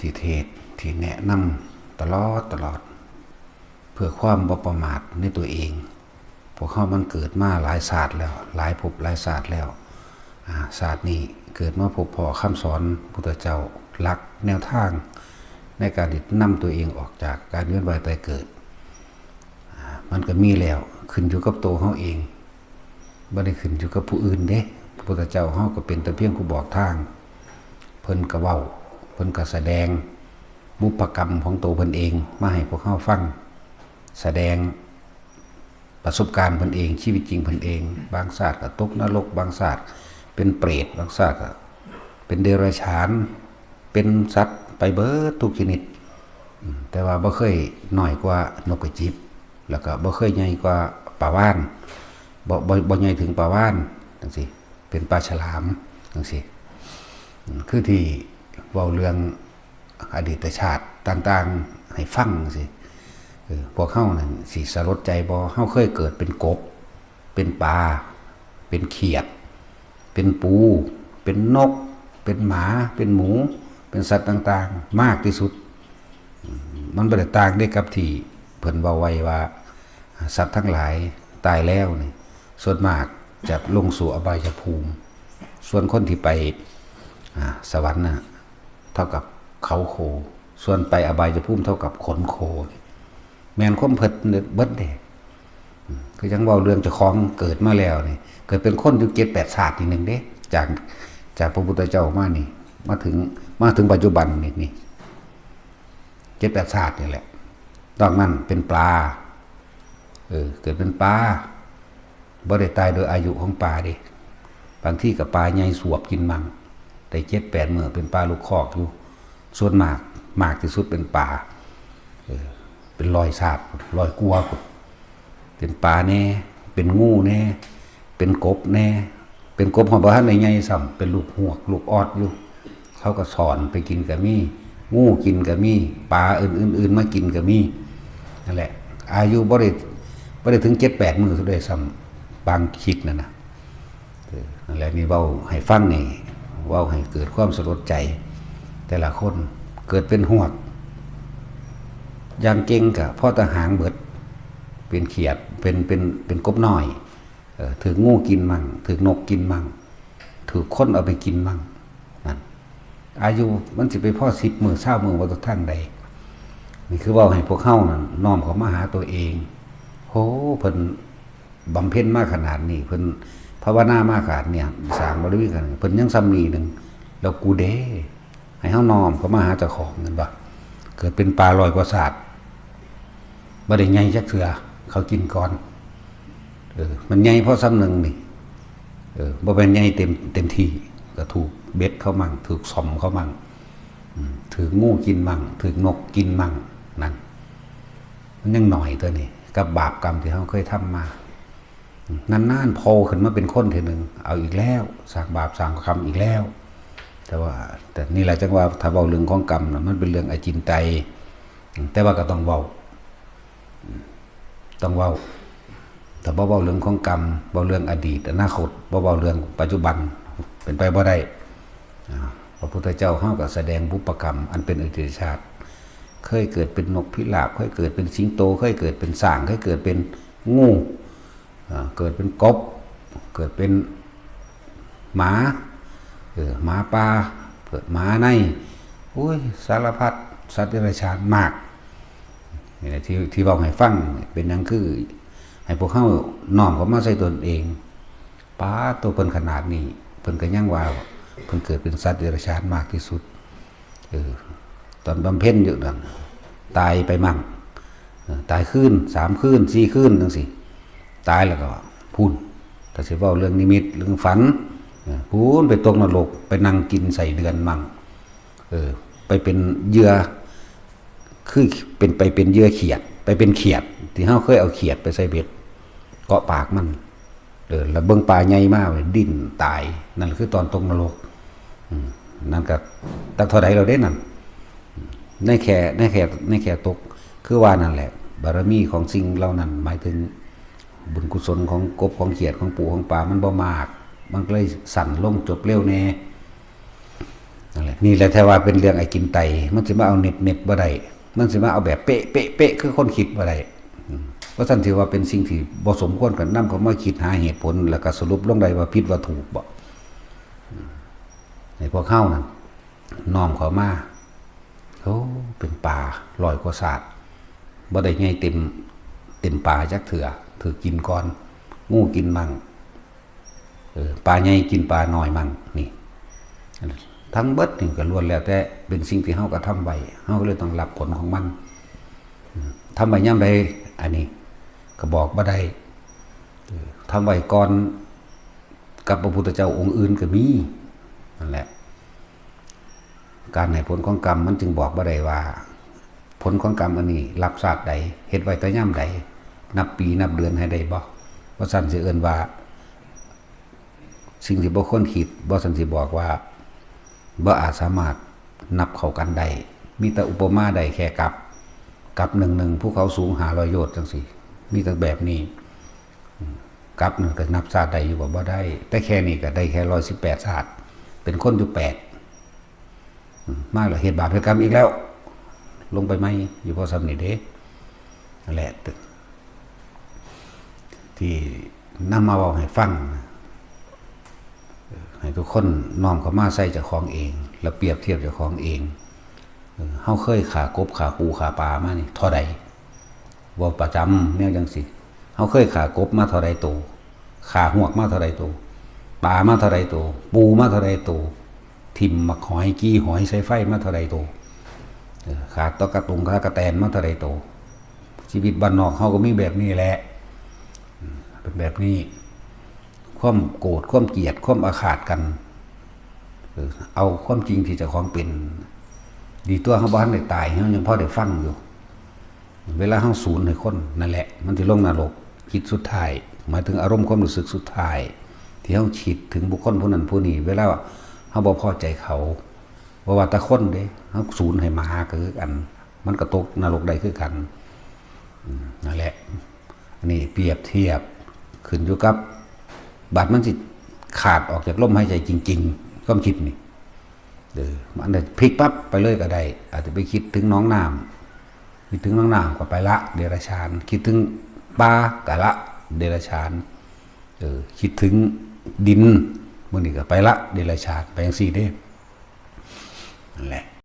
ທີ່ເທດ ທີ່ແນະນຳຕະຫຼອດ ຕະຫຼອດ ເພື່ອຄວາມບໍ່ປະໝາດໃນຕົວເອງ. ພວກເຮົາມັນເກີດມາຫຼາຍຊາດແລ້ວ ຫຼາຍພົບຫຼາຍຊາດແລ້ວ ອາ ຊາດນີ້ເກີດມາພົບພໍ້ຄຳສອນພຸດທະເຈົ້າ ຫຼັກແນວທາງໃນການທີ່ນຳຕົວເອງອອກຈາກການວຽນວ່າຍຕາຍເກີດ. ອາ ມັນກໍມີແລ້ວ ຂຶ້ນຢູ່ກັບໂຕເຮົາເອງ ບໍ່ໄດ້ຂຶ້ນຢູ່ກັບຜູ້ອື່ນເດ້. ພະພຸດທະເຈົ້າເຮົາກໍເປັນແຕ່ພຽງຜູ້ບອກທາງ ເພິ່ນກໍເວົ້າ ເພິ່ນກໍສະແດງບຸບພະກຳຂອງໂຕເພິ່ນເອງມາໃຫ້ພວກເຮົາຟັງ ສະແດງປະສົບການເພິ່ນເອງ ຊີວິດຈິງເພິ່ນເອງ. ບາງຊາດກໍຕົກນະລົກ ບາງຊາດເປັນເປດ ບາງຊາດກໍເປັນເດຍລະສານ ເປັນສັດໄປເບິດທຸກຊະນິດ ອາ ແຕ່ວ່າບໍ່ເຄີຍນ້ອຍກວ່ານົກກະຈິບ ແລ້ວກໍບໍ່ເຄີຍໃຫຍ່ກວ່າປາວານ ບໍ່ ບໍ່ ບໍ່ໃຫຍ່ເຖິງປາວານຈັ່ງຊີ້ ເປັນປາສະຫຼາມຈັ່ງຊີ້. ອາ ຄືທີ່ເວົ້າເລື່ອງອະດີດຕະຊາດຕ່າງໆໃຫ້ຟັງຈັ່ງຊີ້ ເອີ ພວກເຮົານັ້ນຊິສະຫຼົດໃຈບໍ່? ເຮົາເຄີຍເກີດເປັນກົບ ເປັນປາ ເປັນຂຽດ ເປັນປູ ເປັນນົກ ເປັນໝາ ເປັນໝູ ເປັນສັດຕ່າງໆ ມາກທີ່ສຸດ. ມັນບໍ່ໄດ້ຕ່າງເດ້ກັບທີ່ເພິ່ນເວົ້າໄວ້ວ່າ ສັດທັງຫຼາຍຕາຍແລ້ວນີ້ ສ່ວນມາກຈະລົງສູ່ອະບາຍຍະພູມ. ສ່ວນຄົນທີ່ໄປ ອາ ສະຫວັນນະ ເທົ່າກັບເຂົາໂຄ, ສ່ວນໄປອະບາຍຍະພູມເທົ່າກັບຂົນໂຄ. ແມ່ນຄວາມເພິ່ນເບິດເດ້. ອາ ຄືຈັ່ງເວົ້າເລື່ອງເຈົ້າຂອງເກີດມາແລ້ວນີ້ ເກີດເປັນຄົນຢູ່ເຈັດແປດຊາດນີ້ໜຶ່ງເດ້ ຈາກ ຈາກພະພຸດທະເຈົ້າມານີ້ ມາເຖິງ ມາເຖິງປັດຈຸບັນນີ້ ນີ້ ເຈັດແປດຊາດນີ້ແຫຼະ. ນອກນັ້ນເປັນປາ ເອີ ເກີດເປັນປາ ບໍ່ໄດ້ຕາຍໂດຍອາຍຸຂອງປາເດ້. ບາງທີກໍປາໃຫຍ່ສວບກິນມັ່ງ ໄດ້ເຈັດແປດມື້ເປັນປາລູກຄອກຢູ່. ສ່ວນມາກ ມາກທີ່ສຸດເປັນປາ ເອີ ເປັນຮ້ອຍຊາດ ຮ້ອຍກວ່າພຸ້ນ. ເປັນປາແດ່ ເປັນງູແດ່ ເປັນກົບແດ່. ເປັນກົບເຮົາບໍ່ທັນໄດ້ໃຫຍ່ຊ້ຳ ເປັນລູກຮວກລູກອອດຢູ່. ເຂົາກໍສອນໄປກິນກໍມີ ງູກິນກໍມີ ປາອື່ນໆມາກິນກໍມີ. ນັ້ນແຫຼະ ອາຍຸບໍ່ໄດ້ ບໍ່ໄດ້ເຖິງເຈັດແປດມື້ດ້ວຍຊ້ຳ ບາງຄລິບນັ້ນນະ. ເອີ ນັ້ນແຫຼະ ນີ້ເວົ້າໃຫ້ຟັງນີ້ ເວົ້າໃຫ້ເກີດຄວາມສະຫຼົດໃຈ. ແຕ່ລະຄົນເກີດເປັນຮວກ ຢ່າງເກັ່ງກໍພໍ້ແຕ່ຫາງເບິດ ເປັນຂຽດ ເປັນ ເປັນ ເປັນກົບນ້ອຍ ເອີ ຖືກງູກິນໝັ່ງ ຖືກນົກກິນໝັ່ງ ຖືກຄົນເອົາໄປກິນໝັ່ງ. ນັ້ນ ອາຍຸມັນຊິໄປພໍ້ສິບມື້ຊາວມື້ບໍ່ທັນໃດ. ນີ້ຄືເວົ້າໃຫ້ພວກເຮົານັ້ນນ້ອມເຂົ້າມາຫາຕົວເອງ. ໂຫ ເພິ່ນບຳເພັນມາຂະໜາດນີ້ ເພິ່ນພາວະນາມາຂະໜາດນີ້ ສ້າງບາລະມີຂະໜາດນີ້ ເພິ່ນຍັງສ່ຳນີ້ໜຶ່ງ ແລ້ວກູເດ? ໃຫ້ເຮົານ້ອມເຂົ້າມາຫາເຈົ້າຂອງ ແມ່ນບໍ່? ເກີດເປັນປາຮ້ອຍກວ່າຊາດ ບໍ່ໄດ້ໃຫຍ່ຈັກເທື່ອ ເຂົາກິນກ່ອນ. ເອີ ມັນໃຫຍ່ພໍສ່ຳໜຶ່ງນີ້ ເອີ ບໍ່ແມ່ນໃຫຍ່ເຕັມ ເຕັມທີ່ ກໍຖືກເບັດເຂົາໝັ່ງ ຖືກສ່ອມເຂົາໝັ່ງ ອາ ຖືກງູກິນໝັ່ງ ຖືກນົກກິນໝັ່ງ. ນັ້ນ ມັນຍັງໜ້ອຍຕົວນີ້ ກັບບາບກຳທີ່ເຮົາເຄີຍທຳມາ. ນານໆໂຜຂຶ້ນມາເປັນຄົນເທື່ອໜຶ່ງ ເອົາອີກແລ້ວ ສ້າງບາບສ້າງກຳອີກແລ້ວ. ແຕ່ວ່າ ແຕ່ນີ້ແຫຼະ ຈັ່ງວ່າຖ້າເວົ້າເລື່ອງຂອງກຳນະ ມັນເປັນເລື່ອງອະຈິນໄຕ ແຕ່ວ່າກໍຕ້ອງເວົ້າ ຕ້ອງເວົ້າ. ຖ້າບໍ່ເວົ້າເລື່ອງຂອງກຳ ເວົ້າເລື່ອງອະດີດ ອະນາຄົດ ບໍ່ເວົ້າເລື່ອງປັດຈຸບັນ ເປັນໄປບໍ່ໄດ້. ອາ ພະພຸດທະເຈົ້າເຮົາກໍສະແດງບຸບພະກຳອັນເປັນອະດີດຊາດ ເຄີຍເກີດເປັນນົກພິລາບ ເຄີຍເກີດເປັນສິງໂຕ ເຄີຍເກີດເປັນຊ້າງ ເຄີຍເກີດເປັນງູ ອາ ເກີດເປັນກົບ ເກີດເປັນໝາ ເອີ ໝາປ່າ ເກີດໝາໃນ ໂອ້ຍ ສາລະພັດສັດເດຍລະສານມາກ. ນີ້ແຫຼະທີ່ ທີ່ເວົ້າໃຫ້ຟັງ ເປັນຫຍັງຄືໃຫ້ພວກເຮົານ້ອມເຂົ້າມາໃສ່ຕົນເອງ. ປາດໂທ້ ເພິ່ນຂະໜາດນີ້ ເພິ່ນກໍຍັງວ່າເພິ່ນເກີດເປັນສັດເດຍລະສານມາກທີ່ສຸດ. ເອີ ຕອນບຳເພັນຢູ່ນັ້ນ ຕາຍໄປໝັ່ງ ເອີ ຕາຍຄືນ ສາມຄືນ ສີ່ຄືນ ຈັ່ງຊີ້. ຕາຍແລ້ວກໍພຸ້ນ ຖ້າຊິເວົ້າເລື່ອງນິມິດ ເລື່ອງຝັນ ເອີ ພຸ້ນໄປຕົກນະລົກ ໄປນັ່ງກິນໄສ້ເດືອນໝັ່ງ ເອີ ໄປເປັນເຫຍື່ອ ຄືເປັນ ໄປເປັນເຫຍື່ອຂຽດ ໄປເປັນຂຽດ ທີ່ເຮົາເຄີຍເອົາຂຽດໄປໃສ່ເບັດ ເກາະປາກມັນ. ເອີ ແລ້ວເບິ່ງປາໃຫຍ່ມາ ດິ້ນຕາຍ ນັ້ນຄືຕອນຕົກນະລົກ. ອືມ ນັ້ນກໍຈັກເທົ່າໃດແລ້ວເດ້ນັ້ນ ໃນແຄ່ ໃນແຄ່ ໃນແຄ່ຕົກ. ຄືວ່ານັ້ນແຫຼະ ບາລະມີຂອງສິ່ງເຫຼົ່ານັ້ນ ໝາຍເຖິງບຸນກຸສົນຂອງກົບຂອງຂຽດຂອງປູຂອງປາ ມັນບໍ່ມາກ ມັນກໍເລີຍສັ້ນລົງ ຈົບເລັວແດ່. ນັ້ນແຫຼະ ນີ້ແຫຼະ ແທ້ວ່າເປັນເລື່ອງໄອ້ກິນໄຕ ມັນຊິມາເອົາເມັດໆບໍ່ໄດ້ ມັນຊິມາເອົາແບບເປະໆໆ ຄືຄົນຄິດບໍ່ໄດ້. ອືມ ເພາະຊັ້ນ ຖືວ່າເປັນສິ່ງທີ່ບໍ່ສົມຄວນກັນນຳເຂົ້າມາຄິດຫາເຫດຜົນ ແລ້ວກໍສະຫຼຸບລົງໄດ້ວ່າຜິດວ່າຖືກບໍ. ອືມ ໃຫ້ພວກເຮົານັ້ນນ້ອມເຂົ້າມາ ໂອ້ ເປັນປາຮ້ອຍກວ່າຊາດ ບໍ່ໄດ້ໃຫຍ່ເຕັມ ເຕັມປາຈັກເທື່ອ ຖືກກິນກ່ອນ ງູກິນໝັ່ງ ເອີ ປາໃຫຍ່ກິນປານ້ອຍໝັ່ງ ນີ້ ທັງເບິດນີ້ກໍລ້ວນແລ້ວແຕ່ເປັນສິ່ງທີ່ເຮົາກະທຳໄວ້ ເຮົາກໍເລີຍຕ້ອງຮັບຜົນຂອງມັນ. ອືມ ທຳໄວ້ຍາມໃດ ອັນນີ້ກໍບອກບໍ່ໄດ້. ເອີ ທຳໄວ້ກ່ອນກັບພະພຸດທະເຈົ້າອົງອື່ນກໍມີ ນັ້ນແຫຼະ. ການໃຫ້ຜົນຂອງກຳ ມັນຈຶ່ງບອກບໍ່ໄດ້ວ່າ ຜົນຂອງກຳອັນນີ້ຮັບຊາດໃດ ເຮັດໄວ້ແຕ່ຍາມໃດ ນັບປີນັບເດືອນໃຫ້ໄດ້ບໍ່? ບໍ່ຊັ້ນຊິເອີ້ນວ່າ ສິ່ງທີ່ບໍ່ຄວນຄິດ ບໍ່ຊັ້ນຊິບອກວ່າ ບໍ່ອາດສາມາດນັບເຂົ້າກັນໄດ້ ມີແຕ່ອຸປະມາໄດ້ແຄ່ກັບ ກັບໜຶ່ງໜຶ່ງ ພູເຂົາສູງຫ້າຮ້ອຍໂຍດ ຈັ່ງຊີ້ ມີແຕ່ແບບນີ້. ອືມ ກັບນັ້ນກໍນັບຊາດໄດ້ຢູ່ບໍ່? ບໍ່ໄດ້ ແຕ່ແຄ່ນີ້ກໍໄດ້ແຄ່ຮ້ອຍສິບແປດຊາດ ເປັນຄົນຢູ່ແປດ ອືມ ມາແລ້ວເຮັດບາບເຮັດກຳອີກແລ້ວ ລົງໄປໃໝ່ຢູ່ພໍສ່ຳນີ້ເດ້ ນັ້ນແຫຼະ ທີ່ນຳມາເວົ້າໃຫ້ຟັງ ໃຫ້ທຸກຄົນນ້ອມເຂົ້າມາໃສ່ເຈົ້າຂອງເອງ ແລະ ປຽບທຽບເຈົ້າຂອງເອງ. ເອີ ເຮົາເຄີຍຂ້າກົບ ຂ້າປູ ຂ້າປາມານີ້ເທົ່າໃດ? ເວົ້າປະຈຳແນວຈັ່ງຊີ້ ເຮົາເຄີຍຂ້າກົບມາເທົ່າໃດໂຕ? ຂ້າຮວກມາເທົ່າໃດໂຕ? ປາມາເທົ່າໃດໂຕ? ປູມາເທົ່າໃດໂຕ? ຖິ້ມໝາກຫອຍ ກີ່ຫອຍໃສ່ໄຟມາເທົ່າໃດໂຕ? ເອີ ຂ້າຕົກກະຕຸງ ຂ້າກະແຕນມາເທົ່າໃດໂຕ? ຊີວິດບ້ານນອກເຮົາກໍມີແບບນີ້ແຫຼະ ອືມ ເປັນແບບນີ້ ຄວາມໂກດ ຄວາມກຽດ ຄວາມອາຄາດກັນ ເອີ ເອົາຄວາມຈິງທີ່ເຈົ້າຂອງເປັນ. ດີຕົວະເຮົາບໍ່ທັນໄດ້ຕາຍ ເຮົາຍັງພໍໄດ້ຟັງຢູ່. ເວລາເຮົາສູນໃຫ້ຄົນ ນັ້ນແຫຼະ ມັນຊິລົງນະລົກ. ຈິດສຸດທ້າຍ ໝາຍເຖິງອາລົມຄວາມຮູ້ສຶກສຸດທ້າຍ ທີ່ເຮົາຄິດເຖິງບຸກຄົນຜູ້ນັ້ນຜູ້ນີ້ ເວລາເຮົາບໍ່ພໍໃຈເຂົາ ບໍ່ວ່າແຕ່ຄົນເດ້ ເຮົາສູນໃຫ້ໝາກໍຄືກັນ ມັນກໍຕົກນະລົກໄດ້ຄືກັນ. ອືມ ນັ້ນແຫຼະ ອັນນີ້ປຽບທຽບຂຶ້ນຢູ່ກັບ ບາດມັນຊິຂາດອອກຈາກລົມຫາຍໃຈຈິງໆ ຄວາມຄິດນີ້ ເອີ ມັນອາດຈະພິກປັບໄປເລີຍກໍໄດ້ ອາດຈະໄປຄິດເຖິງໜອງນ້ຳ ຄິດເຖິງໜອງນ້ຳກໍໄປລະເດຍລະສານ ຄິດເຖິງປາກໍລະເດຍລະສານ ເອີ ຄິດເຖິງດິນ ມື້ນີ້ກໍໄປລະເດຍລະສານ ໄປຈັ່ງຊີ້ເດ້ ນັ້ນແຫຼະ.